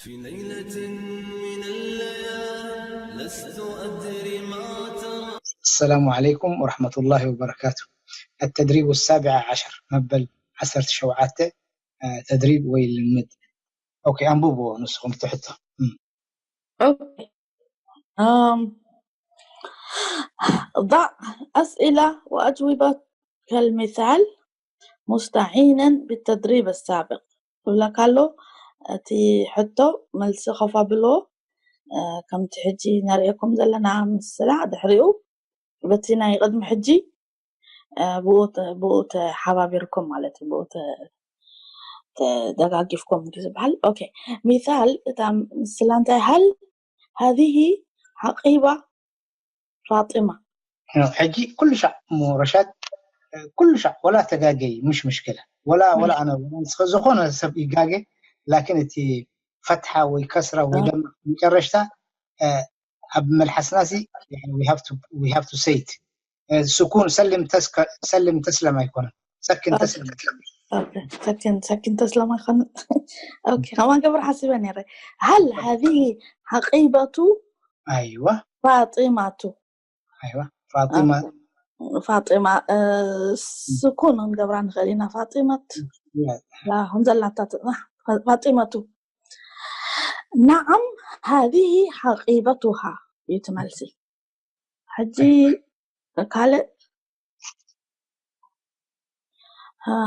في ليلة من الليالي لست أدري ما ترى. السلام عليكم ورحمة الله وبركاته. التدريب السابع عشر، መበል ዓሰርተ ሸውዓተ፣ ተድሪብ ወይ ልምድ። ኦኬ፣ ኣንብብዎ ንስኹም ትሕቶ። Okay. Um, ضع أسئلة وأجوبة كالمثال مستعينا بالتدريب السابق. ይብለካ ኣሎ። እቲ ሕቶ መልሲ ኮፍ ኣብልዎ። ከምቲ ሕጂ ነርእየኩም ዘለና ምስላ ድሕሪኡ በቲ ናይ ቅድሚ ሕጂ ብኡ ተሓባቢርኩም ማለት እዩ። ብኡ ተደጋጊፍኩም እዩ ዝበሃል። ኦኬ፣ ሚሳል እታ ምስላ እንታይ? هل هذه حقيبة فاطمة؟ ሕጂ ኩሉ ሻዕ እሞ ረሻድ፣ ኩሉ ሻዕ ወላ ተጋገይ ምሽ ምሽክለ ወላ ወላ ኣነ ዝኾነ ሰብ ይጋገ፣ ላኪን እቲ ፈትሓ ወይ ከስራ ወይ ደማ መጨረሽታ ኣብ መልሓስና ሲ we have to say it። ስኩን ሰልም ተስለም ኣይኮነን፣ ሰኪን ተስለም። ሰኪን ሰኪን ተስለም ኣይኮነን። ኦኬ፣ ከማን ገብር ሓሲበ ነረ። هل هذه حقيبة ኣይዋ فاطمة؟ ኣይዋ ፋጢማ ፋጢማ ስኩን ክንገብራ ንኽእል ኢና። ፋጢመት ከምዘላታ ፋጢመቱ። نعم هذه حقيبتها እዩ እቲ መልሲ። ሕጂ ካልእ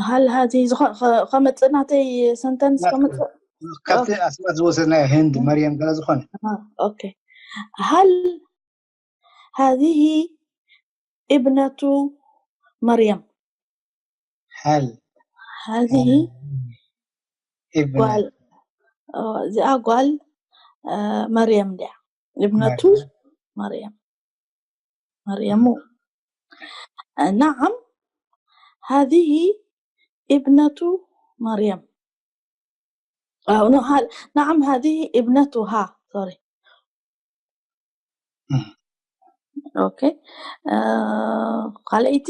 هل هذه ከመፅእ ናተይ ሰንተንስ ከመፅእ ካብቲ ኣስማት ዝወሰድናዮ ህንድ መርየም ገለ ዝኾነ ኦኬ هل هذه ابنة مريم؟ هل هذه ابنة ጓል እዚኣ ጓል መርየም ድያ? ابنة مريم مريم نعم هذه ابنة مريم نعم هذه ابنتها. سوري. اوكي. ካልኣይቲ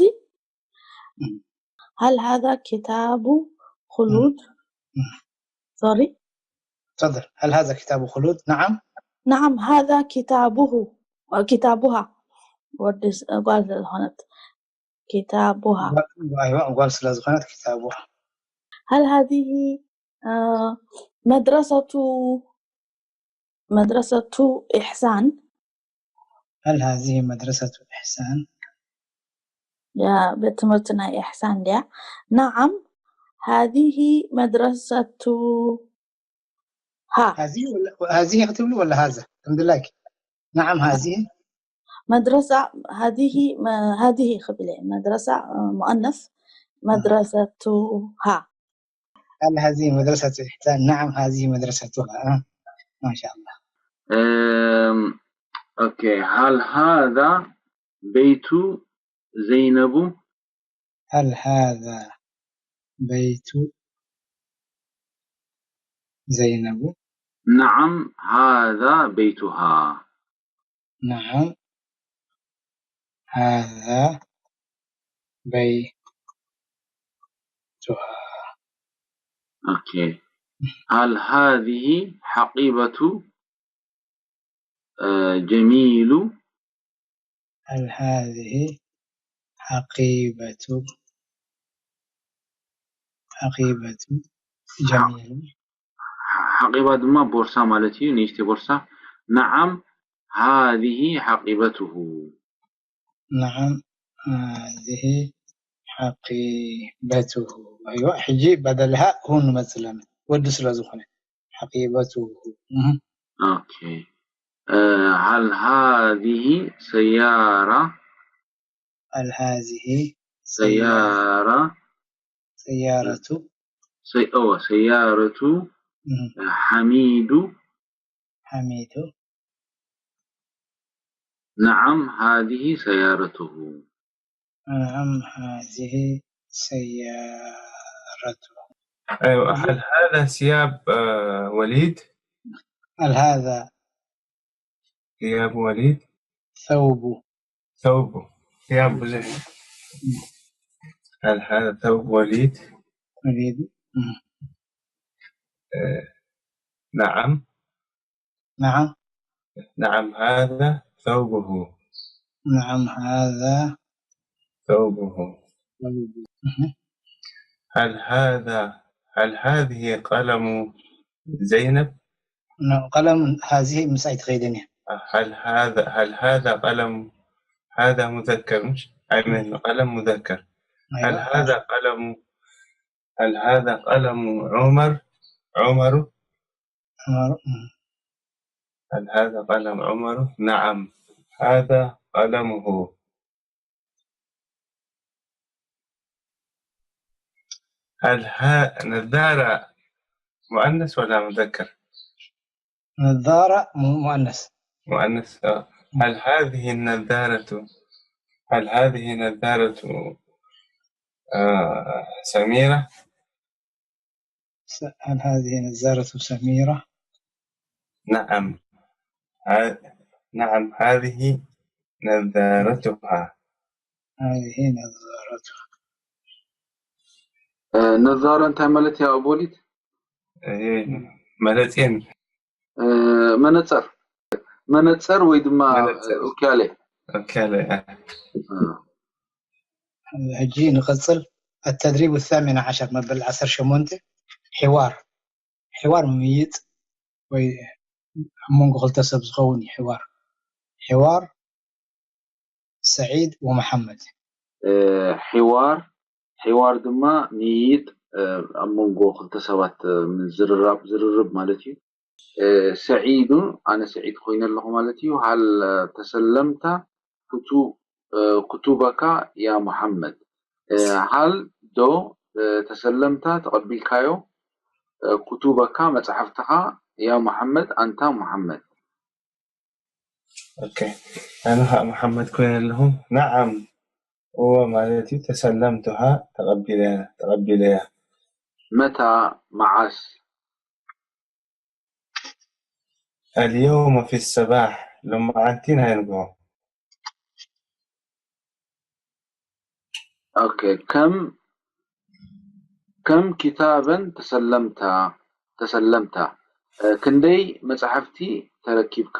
هل هذا كتاب خلود؟ سوري. تفضل. هل هذا كتاب خلود؟ نعم. نعم هذا كتابه، كتابها. ጓል ዝኾነት كتابها. ጓል ስለ ዝኾነት كتابها. هل هذه مدرسة مدرسة إحسان؟ هل هذه مدرسة إحسان؟ يا ቤት ትምህርቲ ናይ إحسان ድያ? نعم هذه مدرستها. هذه ولا هذه ክትብሉ ولا هذا؟ ከምዚ ላይክ نعم هذه مدرسة هذه هذه ክብል እየ። مدرسة مؤنث مدرستها. هل هذه مدرسة إحسان؟ نعم هذه مدرستها. ما شاء الله. أوكي، هل هذا بيت زينب؟ هل هذا بيت زينب؟ نعم هذا بيتها. نعم هذا بيتها. أوكي. هل هذه حقيبة جميل؟ هل هذه حقيبة حقيبة جميل؟ ሓቂባ ድማ ቦርሳ ማለት እዩ፣ ንእሽተይ ቦርሳ። نعم هذه حقيبته. نعم هذه حقيبته. أيوة، ሕጂ بدل هاء هون ንመፅእ ኣለና ወዲ ስለ ዝኾነ حقيبته. أوكي. هل هذه سيارة؟ هل هذه سيارة؟ سيارة سي... أو سيارة حميد؟ حميد. نعم هذه سيارته. نعم هذه سيارته. أيوة، هل هذا ثياب وليد؟ هل هذا ثياب وليد؟ ثوب ثوب ثياب بزح. هل هذا ثوب وليد؟ وليد. آه. نعم. نعم. نعم، هذا ثوبه. نعم، هذا ثوبه. مهم. هل هذا هل هذه قلم زينب؟ نعم، قلم هذه مسايت خيدني. هل هذا هل هذا قلم هذا مذكر، مش؟ أي من قلم مذكر. هل أيوة. هذا قلم هل هذا قلم عمر؟ عمر؟ عمر. مم. هل هذا قلم عمر؟ نعم، هذا قلمه. هل ها نظارة مؤنث ولا مذكر؟ نظارة م- مؤنث. مؤنث. آه. هل هذه النظارة هل هذه نظارة آه سميرة؟ س- هل هذه نظارة سميرة؟ نعم. ه... نعم، هذه نظارتها. هذه نظارتها. ነዛረ እንታይ ማለት እያ ኣቦሊት? ማለት እየን። መነፀር መነፀር ወይ ድማ መነፀር። ኡካሌ። ኦኬ፣ ሕጂ ንቐፅል። التدريب الثامن عشر መበል ዓሰርተ ሸሞንተ። حوار حوار ምይይጥ ወይ ኣብ መንጎ ክልተ ሰብ ዝኸውን እዩ። حوار حوار سعيد ومحمد. حوار حوار ድማ ምይይጥ ኣብ መንጎ ክልተ ሰባት ምዝርራብ ዝርርብ ማለት እዩ። ሰዒዱ ኣነ ሰዒድ ኮይነ ኣለኹ ማለት እዩ። هل تسلمت كتب كتبك يا محمد؟ هل ዶ ተሰለምታ ተቐቢልካዮ كتبك መፅሓፍትኻ يا محمد أنت محمد؟ ኦኬ፣ ኣነ ከዓ መሓመድ ኮይነ ኣለኹ። نعم እወ ማለት እዩ። تسلمتها ተቐቢለያ ተቐቢለያ። متى መዓስ؟ اليوم في الصباح ሎማዓንቲ ናይ ንግሆ። ኦኬ ከም ከም كتابا تسلمت تسلمت ክንደይ መፅሓፍቲ ተረኪብካ?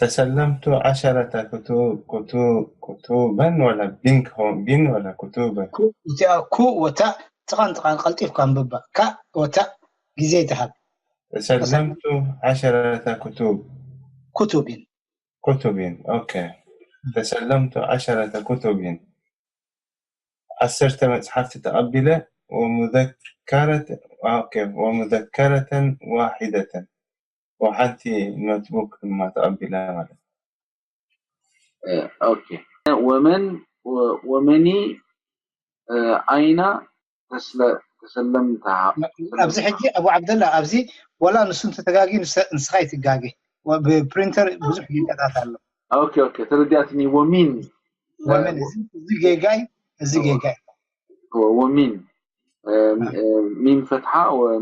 تسلمت عشرة كتب كتب كتبا ولا بن بن ولا كتبا؟ እቲኣ ኩ ወታእ ጥቓን ጥቓን ቀልጢፍካ ኣንብባ። ካእ ወታእ ግዜ ይትሃብ። تسلمت عشرة كتب كتب كتب ኦኬ። تسلمت عشرة كتب ዓሰርተ መፅሓፍቲ ተቐቢለ። ومذكرة ኦኬ ومذكرة واحدة وሓንቲ ኖትቡክ ድማ ተቐቢለ ማለት። ኦኬ ومن ومن أين تسلمتها؟ ኣብዚ ሕጂ ኣቡ ዓብደላ ኣብዚ ወላ ንሱ እንተተጋጊ ንስኻ ይትጋገ። ብፕሪንተር ብዙሕ ጌጋታት ኣሎ። ኦኬ ኦኬ ተረዲኣትኒ። ومن ومن እዚ ጌጋይ እዚ ጌጋይ ومن ሚም ፈትሓ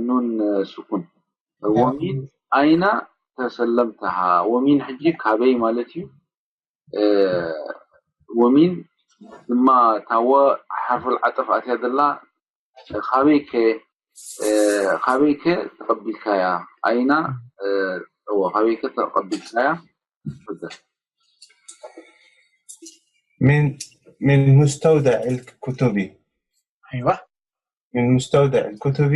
ኑን ስኩን። ومن أين تسلمتها؟ ومن ሕጂ ካበይ ማለት እዩ። ومن ድማ ታወ ሓርፉል ዓጠፍ ኣትያ ዘላ ካበይከ ካበይከ ተቐቢልካያ? ኣይና እዎ ካበይከ ተቐቢልካያ? من من مستودع الكتب أيوة من مستودع الكتب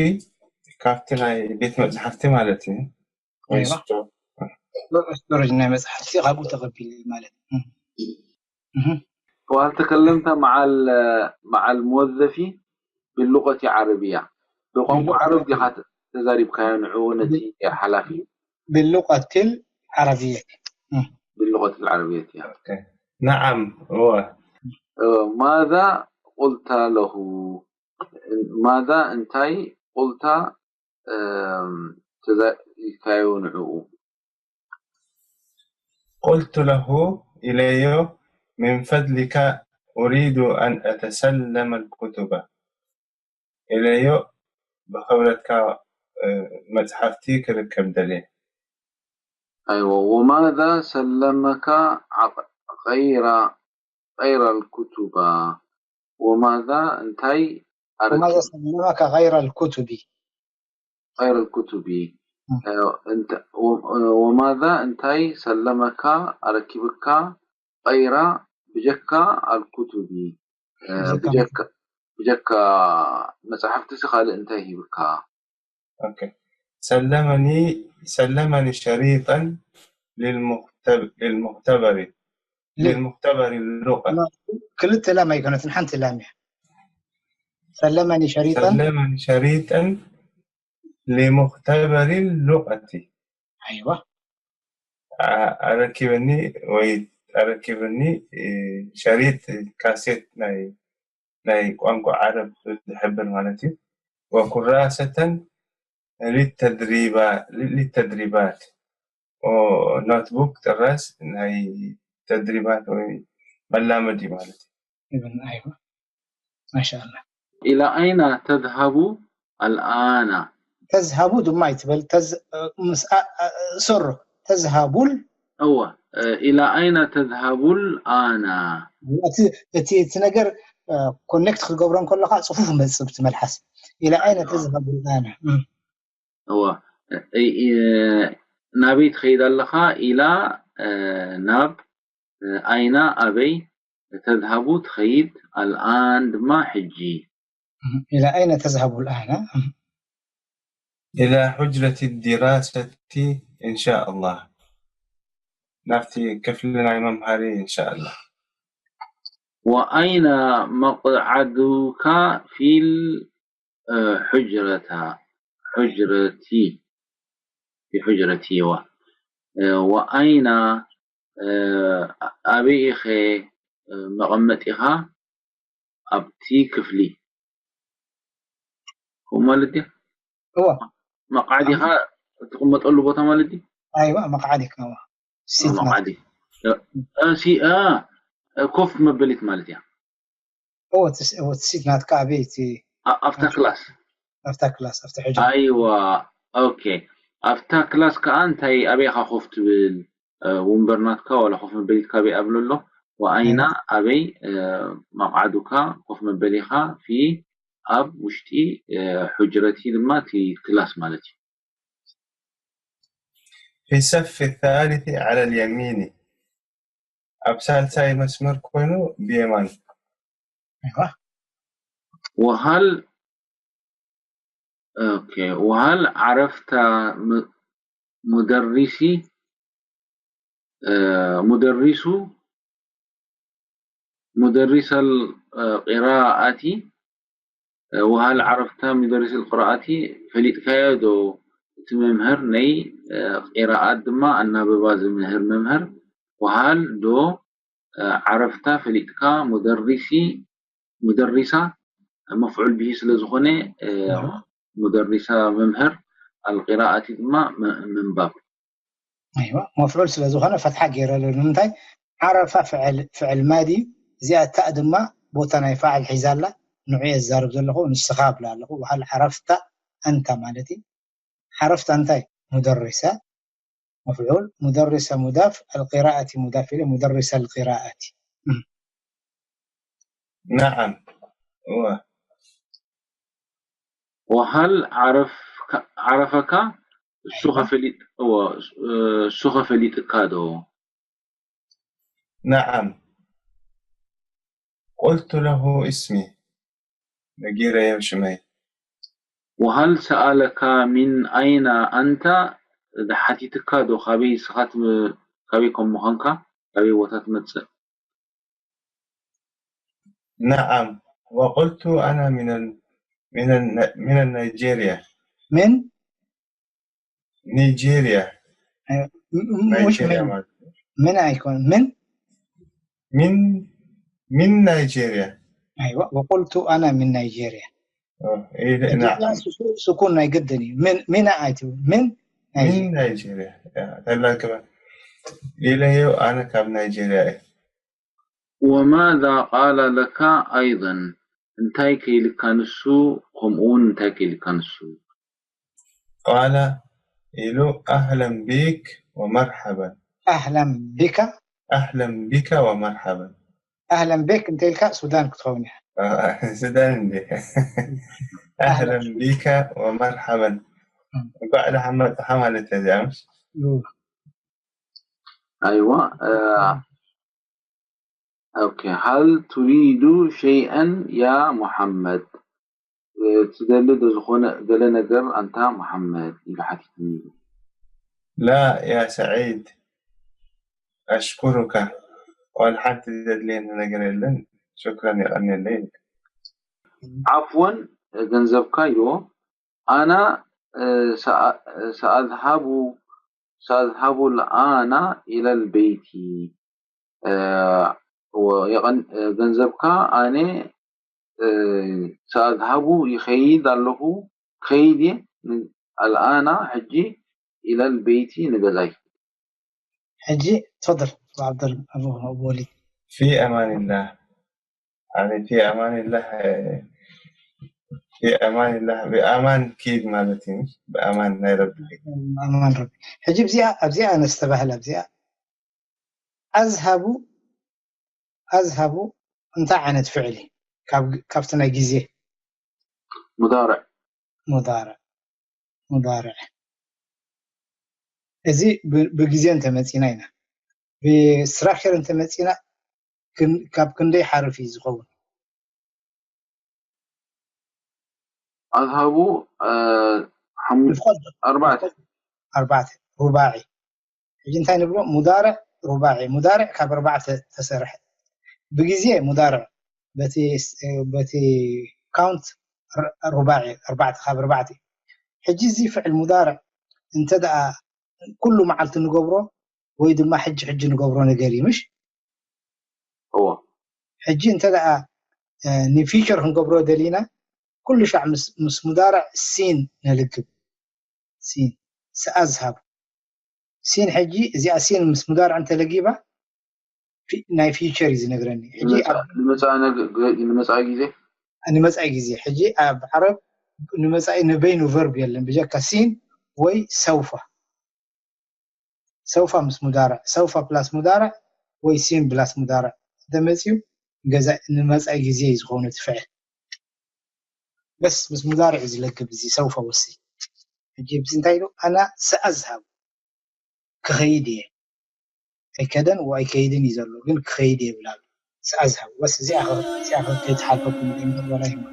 ካብቲ ናይ ቤት መፅሓፍቲ ማለት እዩ። ስቶሬጅ ናይ መፅሓፍቲ ካብኡ ተቐቢለ ማለት እዩ። وهل تكلمت مع مع الموظف باللغة العربية؟ ብቋንቋ ዓረብ ዲኻ ተዛሪብካዮ ንዕኡ ነቲ ሓላፊ? باللغة العربية باللغة العربية نعم እወ ماذا قلت له؟ ماذا እንታይ قلت ተዛሪብካዮ ንዕኡ? قلت له ኢለዮ من فضلك أريد أن أتسلم الكتب ኢለዮ ብኽብረትካ መፅሓፍቲ ክርከብ ደልየ። أيوة وماذا سلمك غير غير الكتب؟ وماذا እንታይ وماذا سلمك غير الكتب؟ غير الكتب ወማዛ እንታይ ሰለመካ ኣረኪብካ ቀይራ ብጀካ ኣልኩቱቢ ብጀካ መፅሓፍትሲ ካልእ እንታይ ሂብካ ሰለመኒ ሰለመኒ ሸሪጠን ልልሙክተበሪ ልልሙክተበሪ ሉቀ ክልተ ላም ኣይኮነትን ሓንቲ ላም እያ ሰለመኒ ሸሪጠን ሰለመኒ ሸሪጠን ሊሙክተበሪ ሉቀቲ ኣይዋ ኣረኪበኒ ወይ ኣረኪብኒ ሸሪጥ ካሴት ናይ ናይ ቋንቋ ዓረብ ዝሕብር ማለት እዩ። ወኩራሰተን ሊተድሪባት ኖትቡክ ጥራስ ናይ ተድሪባት ወይ መላመዲ ማለት እዩ። ይብል ኣይዋ ማሻላ إلى أين تذهب الآن ተዝሃቡ ድማ ኣይትበል ሶሮ ተዝሃቡል እወ إلى أين تذهب الآن እቲ ነገር ኮኔክት ክትገብሮ ከለካ ፅፉፍ መፅእ ብቲ መልሓስ إلى أين تذهب الآن እወ ናበይ ትኸይድ ኣለኻ ኢላ ናብ ኣይና ኣበይ ተዝሃቡ ትኸይድ ኣልኣን ድማ ሕጂ إلى أين تذهب الآن إلى حجرة الدراسة إن شاء الله ናብቲ ክፍሊ ናይ መምሃሪ إن شاء الله وأين مقعدك في الحجرة حجرتي في حجرتي و وأين ኣበይ ኢኸ መቐመጢኻ ኣብቲ ክፍሊ ከምኡ ማለት ድያ እወ መቃዕዲኻ ትቕመጠሉ ቦታ ማለት ድዩ ኣይዋ መቃዕዲ ከዋ ሲት ናት መቃዕዲ ሲ ኮፍ መበሊት ማለት እያ እወ ትስ- እወ እቲ ሲት ናትካ ኣበይ እቲ ኣ- ኣብታ ክላስ ኣብታ ክላስ ኣብቲ ሕጂ ኣይዋ ኦኬ ኣብታ ክላስ ከዓ እንታይ ኣበይኻ ኮፍ ትብል እ፣ ወንበር ናትካ ዋላ ኮፍ መበሊትካ ኣበይ ኣብሎ ኣሎ ወኣይና ኣበይ እ፣ መቕዓዱካ ኮፍ መበሊኻ ፊ ኣብ ውሽጢ እ፣ ሑጅረቲ ድማ እቲ ክላስ ማለት እዩ في الصف الثالث على اليمين ኣብ ሳልሳይ መስመር ኮይኑ ብየማን أيوة. وهل أوكي وهل عرفت م- مدرسي آه، مدرس مدرس القراءة وهل عرفت مدرس القراءة ፈሊጥካዮ ዶ እቲ መምህር ናይ ቂራኣት ድማ ኣናበባ ዝምህር መምህር وهل ዶ ዓረፍታ ፈሊጥካ ሙደሪሲ ሙደሪሳ መፍዑል ብሂ ስለ ዝኾነ ሙደሪሳ መምህር ኣልቂራኣቲ ድማ ምንባብ ኣይዋ መፍዑል ስለ ዝኾነ ፈትሓ ገይረሉ ንምንታይ ዓረፋ ፍዕል ማዲ እዚኣ ታእ ድማ ቦታ ናይ ፋዕል ሒዛ ኣላ ንዑ የዛርብ ዘለኹ ንስኻ ኣብላ ኣለኹ በሃል ዓረፍታ ኣንታ ማለት እዩ ዓረፍታ እንታይ ሙደሪሳ مفعول مدرس مضاف القراءة مضاف إليه مدرس القراءة نعم هو وهل عرفك عرفك እሱ ከፈሊጥ እሱ ከፈሊጥካ ዶ نعم قلت له اسمي ነጊረዮ ሽመይ وهل سألك من أين أنت ሓቲትካ ዶ ካበይ ስኻ ካበይ ከም ምዃንካ ካበይ ቦታ ትመጽእ نعم وقلت أنا من ال... من ال... من النيجيريا من نيجيريا مش من من أيكون من من من نيجيريا أيوة وقلت أنا من نيجيريا إيه نعم سكون ናይ ግድን እዩ ምን ምን ኣይትብል ምን من نيجيريا ተላ كمان ኢለዮ ኣነ ካብ ናይጄሪያ እየ وماذا قال لك أيضا እንታይ ከይልካ ንሱ ከምኡ እውን እንታይ ከይልካ ንሱ قال ኢሉ أهلا بك ومرحبا أهلا بك أهلا بك ومرحبا أهلا بك እንተ ኢልካ ሱዳን ክትኸውን እያ ሱዳን እንዴ أهلا بك ومرحبا እንኳዕ ደሓን መጣኻ ማለት እዩ እዚኣ፣ ምስ ኣይዋ ኦኬ። هل تريد شيئا يا محمد? ትደሊ ዶ ዝኾነ ገለ ነገር ኣንታ መሓመድ ኢሉ ሓቲትኒ። لا يا سعيد، أشكرك، ዋላ ሓንቲ ዘድልየኒ ነገር የለን። شكرا፣ የቐንየለይ። ዓፍወን ገንዘብካ ኢልዎ። ኣና ሰኣዝሃቡ ሰኣዝሃቡ ልኣና ኢለል ቤይቲ። ገንዘብካ ኣነ ሰኣዝሃቡ ይኸይድ ኣለኹ። ከይድ ኣልኣና ሕጂ ኢለል ቤይቲ ንገዛይ። ሕጂ ትፈضل أبو عبد الله أبو وليد. في أمان الله، يعني في أمان الله، في أمان الله، ብኣማን ኪድ ማለት እዩ። ብኣማን ናይ ረቢ። ኣማን ረቢ። ሕጂ ኣብዚኣ ኣብዚኣ ኣነስተባህል ኣብዚኣ ኣዝሃቡ ኣዝሃቡ እንታይ ዓይነት ፍዕሊ ካብቲ ናይ ግዜ ሙዳርዕ ሙዳርዕ ሙዳርዕ እዚ ብግዜ እንተመፂና ኢና ብስትራክቸር እንተመፂና ካብ ክንደይ ሓርፍ እዩ ዝኸውን ኣዝሃቡ ኣርባዕተ ኣርባዕተ ሩባዒ ሕጂ እንታይ ንብሎ ሙዳርዕ ሩባዒ ሙዳርዕ ካብ ኣርባዕተ ተሰርሐ ብግዜ ሙዳርዕ በቲ ካውንት ሩባዒ ኣርባዕተ ካብ ኣርባዕተ ሕጂ እዚ ፍዕል ሙዳርዕ እንተ ደኣ ኩሉ መዓልቲ ንገብሮ ወይ ድማ ሕጂ ሕጂ ንገብሮ ነገር እዩ ምሽ እዎ ሕጂ እንተ ደኣ ንፊቸር ክንገብሮ ደሊና ኩሉ ሻዕ ምስ ሙዳርዕ ሲን ነልግብ ሲን ሰኣዝሃብ ሲን ሕጂ እዚኣ ሲን ምስ ሙዳርዕ እንተለጊባ ናይ ፊቸር እዩ ዝነግረኒ ሕጂ ንመፃኢ ግዜ ንመፃኢ ግዜ ሕጂ ኣብ ዓረብ ንመፃኢ ንበይኑ ቨርብ የለን ብጀካ ሲን ወይ ሰውፋ ሰውፋ ምስ ሙዳርዕ ሰውፋ ፕላስ ሙዳርዕ ወይ ሲን ብላስ ሙዳርዕ እንተመፅዩ ገዛ ንመፃኢ ግዜ እዩ ዝኸውን እቲ ፍዕል በስ ምስ ሙዳርዕ እዩ ዝለግብ እዚ ሰውፋ ወሲ ሕጂ ብዚ እንታይ ኢሉ ኣና ሰኣዝሃብ ክኸይድ እየ ኣይከደን ወይ ኣይከይድን እዩ ዘሎ ግን ክኸይድ እየ ይብል ኣሎ ሰኣዝሃብ ወስ እዚኣ እዚኣ ከይትሓልፈኩም እምበር ዋላ ይማ